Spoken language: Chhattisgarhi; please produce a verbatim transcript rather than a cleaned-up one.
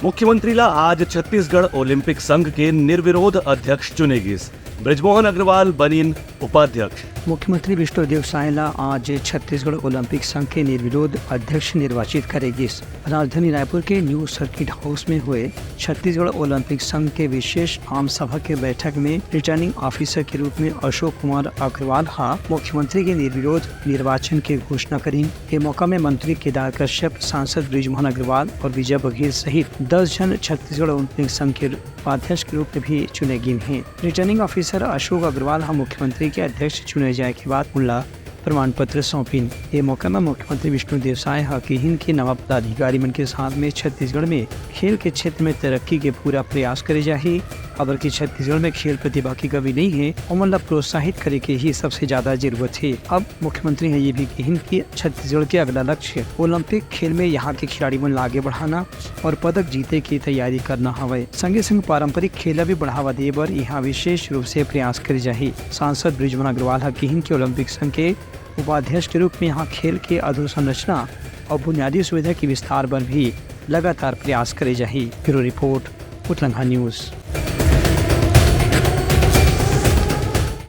मुख्यमंत्री ला आज छत्तीसगढ़ ओलंपिक संघ के निर्विरोध अध्यक्ष चुने गिस। बृजमोहन अग्रवाल बनिन उपाध्यक्ष। मुख्यमंत्री विष्णुदेव साय ला आज छत्तीसगढ़ ओलंपिक संघ के निर्विरोध अध्यक्ष निर्वाचित करे गिस। राजधानी रायपुर के न्यू सर्किट हाउस में हुए छत्तीसगढ़ ओलंपिक संघ के विशेष आम सभा के बैठक में रिटर्निंग ऑफिसर के रूप में अशोक कुमार अग्रवाल हा मुख्यमंत्री के निर्विरोध निर्वाचन के घोषणा करीन। ये मौका में मंत्री केदार कश्यप, सांसद बृजमोहन अग्रवाल और विजय बघेल सहित दस झन छत्तीसगढ़ ओलंपिक संघ के उपाध्यक्ष के रूप में भी चुने गिन हैं। रिटर्निंग ऑफिसर अशोक अग्रवाल हा मुख्यमंत्री के अध्यक्ष चुने जाए के बाद उनला प्रमाण पत्र सौंपिन। ये मौका में मुख्यमंत्री विष्णुदेव साय हा किहिन कि नवा पदाधिकारी मन के साथ में छत्तीसगढ़ में खेल के क्षेत्र में तरक्की के पूरा प्रयास करे जाही। काबर कि छत्तीसगढ़ में खेल प्रतिभा की कमी नहीं है, ओमन ला प्रोत्साहित करे के ही सबसे ज्यादा जरूरत है। अब मुख्यमंत्री हैं ये भी किहिन कि छत्तीसगढ़ के अगला लक्ष्य ओलंपिक खेल में यहाँ के खिलाड़ी मन ला आगे बढ़ाना और पदक जीते की तैयारी करना हवय। संगे संग पारंपरिक खेल ला भी बढ़ावा दिए बर यहाँ विशेष रूप से प्रयास करे जाही। सांसद बृजमोहन अग्रवाल हा किहिन कि ओलंपिक संघ के उपाध्यक्ष के रूप में यहाँ खेल के अधोसंरचना और बुनियादी सुविधा के विस्तार बर भी लगातार प्रयास करे जाही। ब्यूरो रिपोर्ट, उतलंघा न्यूज।